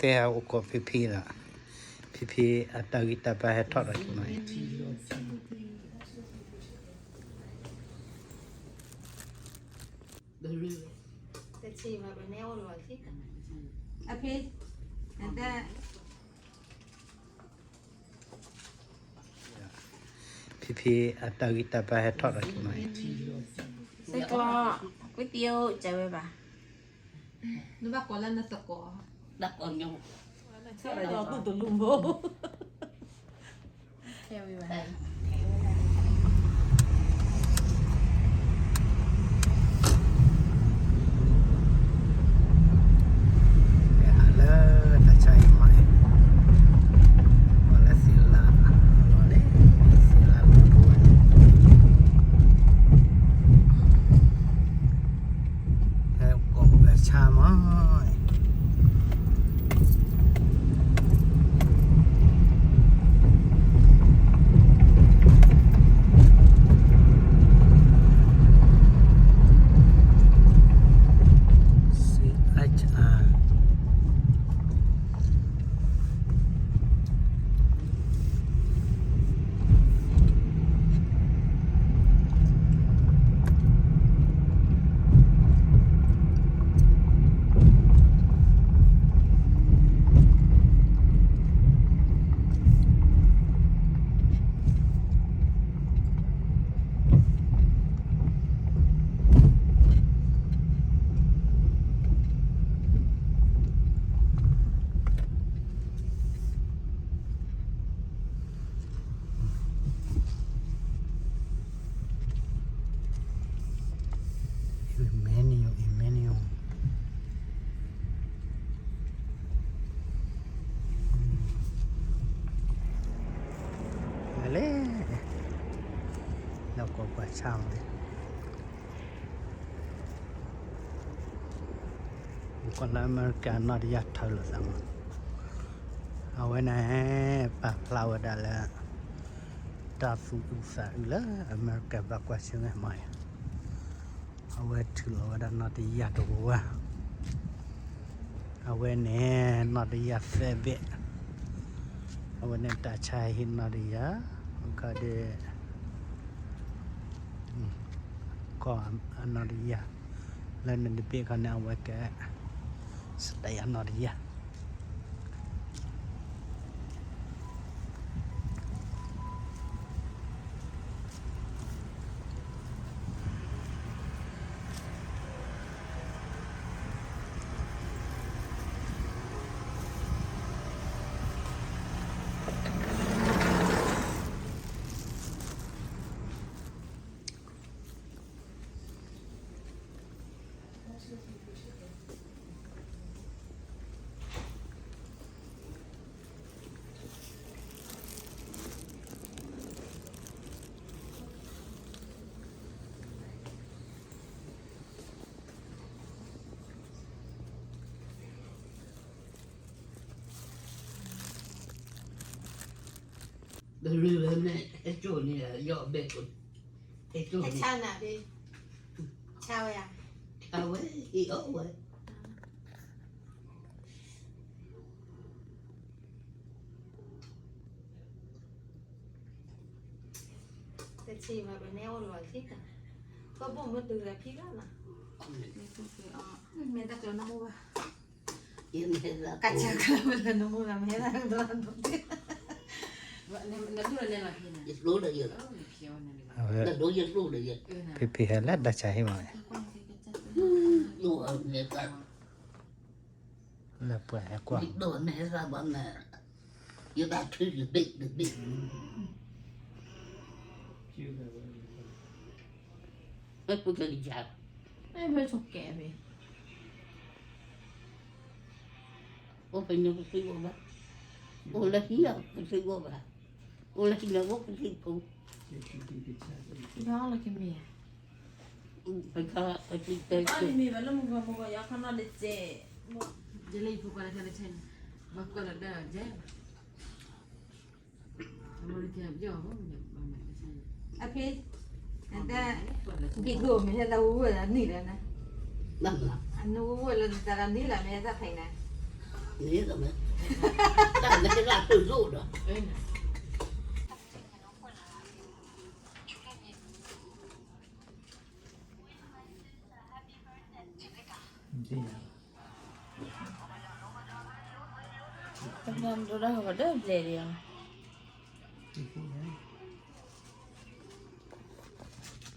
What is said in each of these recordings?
ကဲအိၣ်ကိးဖံဖံဒီး, ဖံဖံအတၢ်ဂံၢ်တၢ်ဘါဟဲထီၣ်ဒီးကမၤအံၤ, အဖံ, ဖံဖံအတၢ်ဂံၢ်တၢ်ဘါဟဲထီၣ်ဒီးကမၤအံၤ, စ့ၢ်ကီး, ကွံတံၢ်အိၣ်ကဝဲဘၣ်, နဘၣ်ကိးလၢနသကိး, ဘၣ်ကိးညီ, ဆၢလီၤတူၢ်တလူၤဘိ, ထဲဝံၤဘၣ် ဟးလၢတၢ်ဆါအံၤမး, ပှၤလၢသ့ၣ်လါလီၤန့ၣ်, သ့ၣ်လါလီၤပဝဲန့ၣ်, ဟဲကိးပှၤဆါမး, Emmanuel, Emmanuel. လဲၤလဲၣ်, လၢကိးပှၤဆါမး, ပကွၢ်လၢအမဲရကၤနီၢ်တယၢ်ထၢလိာ်သးမး, အဝဲန့ၣ် ပာ်ဖျါဝဲဒၣ်လၢ တၢ်သူၣ်အုးသးအုးလၢအမဲရကၤဘၣ်ကွၢ်ဆၢၣ်မဲာ်မး, အဝဲထုးလီၤဝဲဒၣ်နီၢ်တယၢ်တဝါ, အဝဲန့ၣ် နီၢ်တယၢ်သၢဘ့ၣ်, အဝဲန့ၣ်တၢ်ဆါဟံၣ်နီၢ်တယၢ်, အခီဒီး ကီၢ်အနီၢ်တယၢ်, လၢနတဘ့ၣ်ခီန့ၣ် အဝဲကဲ စတယၢ်နီၢ်တယၢ်. တရံးဝဲန့ၣ် ဟဲကၠိန့ၣ် ယီၢ်ဘဲၣ်ကိၣ်, ဟဲကၠိန့ၣ် ဆါနၤဒ့, ဆါဝဲဧါ, ဆါဝဲ, ဟ့ၣ်အီၣ်ဝဲ. တဆံဘၣ် ပနဲအိၣ်လီၤဆံ, ကဘိၣ်မ့ၢ်တုၤလၢဖံလီၤနီၤ, မ့ၢ်တၢ်ကျၢၤနၢ်ဟူဘၣ်, ကစၢ်ကျၢၤမ့ၢ်လၢနၢ်ဟူဘၣ် မ့ၢ်တၢ်ကျၢၤနၢ်ဟူဘၣ်, အဝဲ ဖံဖံဟဲလၢတၢ်ဆါဟံၣ်မး, လၢပှၤဟဲကွၢ် အိၣ်ဖဲန့ၣ်ပသံဂီၢ်ဘၣ်, အိၣ်လၢဟံၣ်အပသံဂီၢ်ဘၣ်, အိၣ်လၢဟံၣ်လၢအိၣ်ပသံဖိ, ဒီးလၢကမ့ၢ်ဧါ, ပသံတဲ မ့ၢ်ဘၣ်လၢမုၢ်ဂီၤမုၢ်ဂီၤ ယၤခီနီၢ်တစဲး, ယလဲၤယဖိခွါလၢခဲလၢာ်ခဲန့ၣ်, ဘၣ်ကွၢ်လၢဒၢ်ယဲ အဖံ, နတဲ, ဘံၣ်ဒိၣ်မ့ၢ်ဟဲသးဝဲလၢနံၣ်လၢန, နဝဲလၢနတၢ်လၢနံၣ်လၢမ့ၢ်ဟဲသးဖဲနၤ, န့ၣ်, တၢ်န့ၣ်လၢအတုၤလိၣ်ဒီး ဒိၣ်ဒၣ်ဟီၣ်ဒီးဘျဲၣ်ဒီး ဒၣ်လီၤ,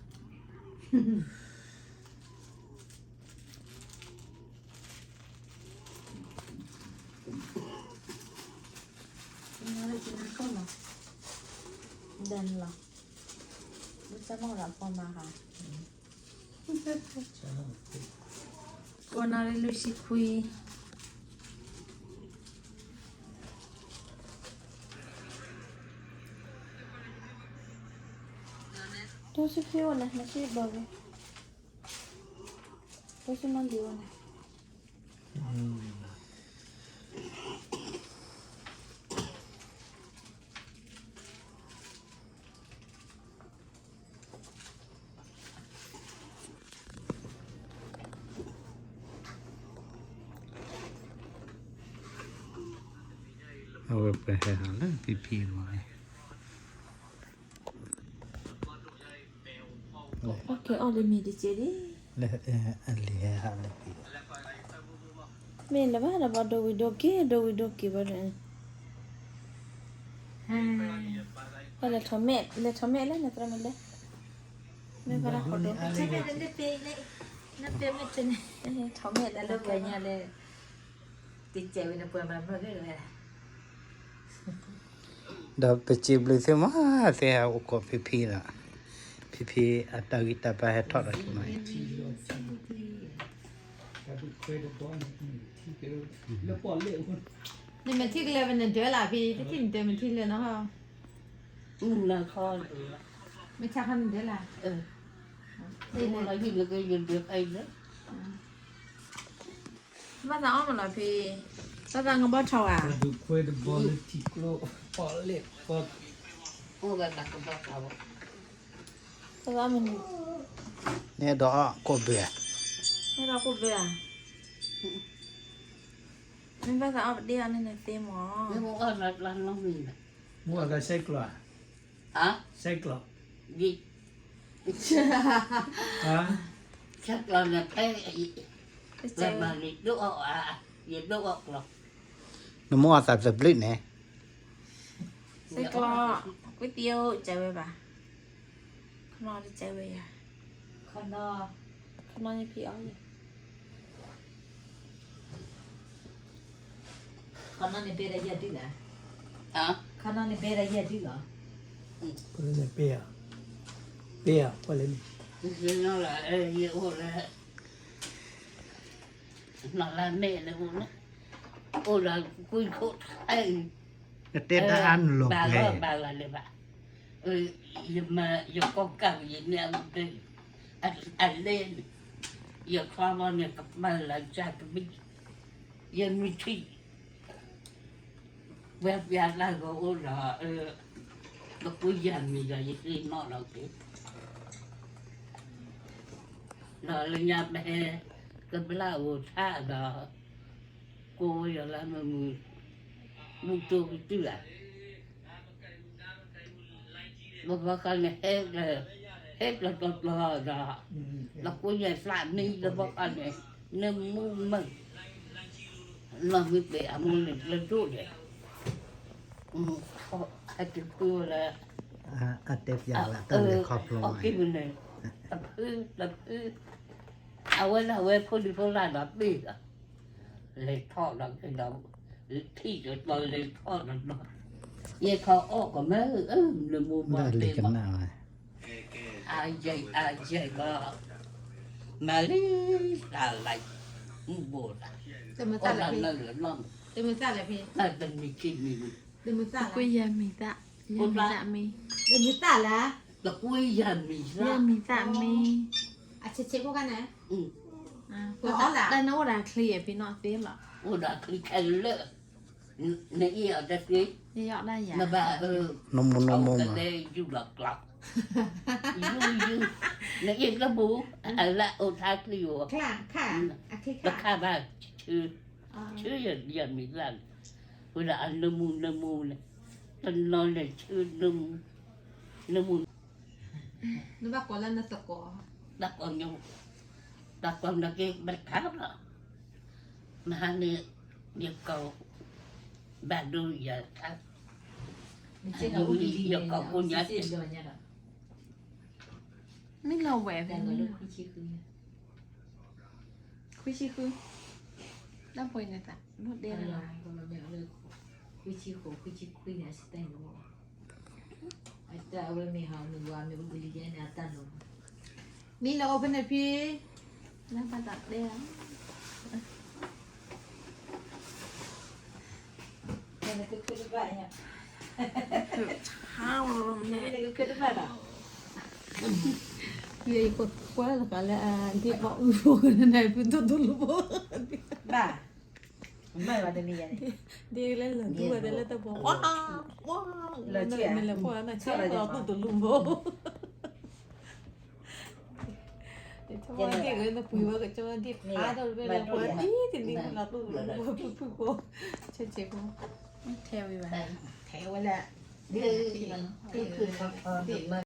ဘုစၢ်မီၢ်ဒီးအဖီမၤဟါ, ကိးနၣ်ရံၣ်လွံၢ်ဆံခွံ တိစံဖံအိၣ်န့ၣ် နစံဘၢဝဲ, တိစံမၤလံအိၣ်န့ၣ်, အဝဲပှဲၤဟဲဟးလၢဖံဖံမၤန့ၣ်, အီၣ်က့ၤအီၣ်လၢမ့ၤတကဲးဒံး, လၢအလံၤဟဲဟးလၢဖံ, မ့ၢ်လၢၤဘၣ်ဒီးဘၣ်ဒိဝံၤဒိၣ်က့ၤ ဒိဝံၤဒိၣ်က့ၤဘၣ်ဒီး, လဲၤထီၣ်မဲာ် လဲၤထီၣ်မဲာ်လၢနသရၣ်မုၣ်လဲၣ်, မ့ၢ်ဘၣ်ဒၣ်ဃီဒိၣ်, ထီၣ်မဲာ်လၢပှၤညါလၢ တကဲးဝဲန့ၣ်ပှၤမၤမုၢ်ဂ့ၤဝဲဒၣ်, ဒီးပစံးဘျုးသုမး သ့ၣ်ဟဲအိၣ်ကိးဖံဖံဒီး, ဖံဖံအတၢ်ဂံၢ်တၢ်ဘါဟဲထီၣ်ဒီးကမၤအံၤ, နမ့ၢ်ထံၣ်ကလၢၤဝဲနဒၢလၢ်ဖံ, တထံၣ်နဒၢမ့ၢ်ထံၣ်လၢၤနီၤ, မ့ၢ်ဆါခီနဒၢလၢ်, ဘၣ်သးအီၣ်မးလီၤဖံ, ဘၣ်သးနဘီထီၣ်ဧါ, ဘၣ်သးမနုၤ, န့ၣ်ဒီးကိၣ်ဘၢၣ်, န့ၣ်ဒီးကိၣ်ဘၢၣ်ဧါ, မ့ၢ်ဘၣ်သးအီၣ်ပဒ့ၣ်အီၤန့ၣ်နသ့မး, မ့ၢ်အီၣ်သးစဲးကျီးဧါ, စဲးကျီး, စဲးကျီးန့ၣ်ဖဲ ယဒိၣ်အီၣ်ကျီး, နမိၢ်အသးတဘျုးန့ၣ်, စဲးကျီး, ကွံတံၢ်အိၣ်ကဲဝဲဘၣ်, ခီနီတကဲဝဲယၤ, ခီနီ, ခီနီန့ၣ်ဖံအီၣ်ယၤ ခီနီန့ၣ်ဘဲဒၣ်ယဲၢ်ဒုလီၤ, ခီနီန့ၣ်ဘဲဒၣ်ယဲၢ်ဒုလီၤ, န့ၣ်ဘဲဧါ, ဘဲဧါ, ပှၤလဲၣ်န့ၣ်, ယအိၣ်လၢ နီၢ်လါမဲာ်န့ၣ်အိၣ်လၢ, အိၣ်ဒီးကွံခိၣ်ထဲအံၤ, နတဲတၢ်အါနလီၤပှဲၤ, ဘၣ်လီၤဘၣ်လီၤလၢၤဘၣ်, ယမၤယကီၢ်ကၢ်ယမ့ၢ်အမုၢ်တၢ်, အလဲၣ်, ယချီဘီန့ၣ်ကပၢ်လၢကၢ်တဘံၣ်, ယမ့ၢ်ထံၣ် ဝဲပျါလၢဂီၤအိၣ်ဒီး, ပကွံယၤမံၤဒီးယသ့ၣ်နီၣ်လီၤက့ၤ, ဒီးလၢညါပဟဲ, ကဘျၣ်အိၣ်ထါဒီး, ကိးဝဲယီၤလၢမုာ်မုာ်, မုၢ်တိၢ်ကတုၢ်ဧါ လၢဘီဃီန့ၣ်, ဟဲကျၢၤတီတီဒီး, လၢကိးယဲၢ်သးမံလၢဘီဃီန့ၣ်, နမူမၢၢ်, နီၢ်မ့ၢ်ပှဲၤအမိၢ်န့ၣ်လၢဒိၣ်ဒဲး, ဟဲက့ၤဖုလၢ, အတဲပျးဝဲတၢ်လဲၤခီဖျိ, အီၣ်က့ၤမနုၤ, တဖု, တဖု, အဝဲဒၣ်ဝဲဖိဒံဖိသၣ်ဒီးပ့ၢ်ဒီး, လဲၤထီၣ်ဒီးက့ၤဒီး, ထံၣ်တတီၤလဲၤထီၣ်တတီၤ, ယဲခီအီၣ်ကမၢ, နမိၢ်မၤတ့ၢ်မး, အယဲၢ်အယဲၢ်ဘီ, မၤလံ, သးလံ, မုၢ်ဘိၣ်သး, အိၣ်လၢနၢ်လၢနီၢ်, တမံၤခံမံၤ, ကွံယၤမံၤသၣ်, ယၤမံၤသၣ်မံ, တကွံယၤမံၤသၣ်, ယၤမံၤသၣ်မံ, အဆ့ဆ့ဖိကန့ၣ်, တၢ်နအိၣ်ဒီးချံအဖံနီၣ်သ့လီၤ, အိၣ်ဒီးချံခဲလၢာ်, နအ့ၣ်အီၤတသ့, နဘၣ်, နမိၢ်နမိၢ်မး, ယူၢ်လီၤကျီ, ယူၢ်ယူၢ်, နအ့ၣ်လၢပူၤ, အလၢအိၣ်ထါချံဧိၤ, တခါဘၣ်ဆၢ ဆၢယမံၤသၣ်န့ၣ်, ဝဲဒၣ်အနၢမူနၢမူန့ၣ်, တနီၤလဲၤဆၢနၢမူ, နၢမူ, နဘၣ်ကိးလၢနသကိး, တၢ်ကိးညိ, တၢ်ကိးနၢ်က့ၤဘၣ်တခါလီၤ, မဟါန့ၣ်, ယကိး, ဘၣ်ဒိယၤခါ, ယကိးကိးညါ, မ့ၢ်လီၤဝဲဖဲန့ၣ်, ခွံဆံဃု, တၢ်ဖိန့ၣ်သး, ဒိၣ်ဒဲလီၤ, ခွံဆံဃိး, ခွံဆံခွံန့ၣ်, အဝဲမ့ၢ်ဟီမ့ၢ်ဝါမ့ၢ်အိၣ်ကလံၤယဲန့ၣ်အတၢ်လီၤ, မ့ၢ်လီၤအိၣ်ဖဲန့ၣ်ဖံ, နဘၣ်တၢ်တဲလီၤ ယကွၢ်လၢကလၢအဒ့ဘၣ်အုၣ်ဖိကနၣ်ဖုတိၢ်တိၢ်လိၤဖိ, ဘၣ်, မ့ၢ်ဘၣ်တမံၤယၤန့ၣ်, ဒ်လၢလီၤဒူဝဲဒၣ်လၢတဘိ, ဝါ, ဝါ, လၢမ့ၢ်လဲၤဖီၣ်နၤဆဲးလီၤတိၢ်တိၢ်လိၤဖိ, ယဆိကမိၣ်ဒ့ၣ်ဂ့ၤနပှ့ၤဝဲကကၠီဒ့ၣ်ဖးဒိၣ်တဘ့ၣ်လၢပှၤဒ်တနံၤလီၤတိၢ်လိၤဖိ, ဖုဖုဖိ, ဆဲးဆဲးဖိ, ထဲဝဲဘၣ်, ထဲဝဲလၢ, ဒ့ၣ်, ဒ့ၣ်ဖုဖု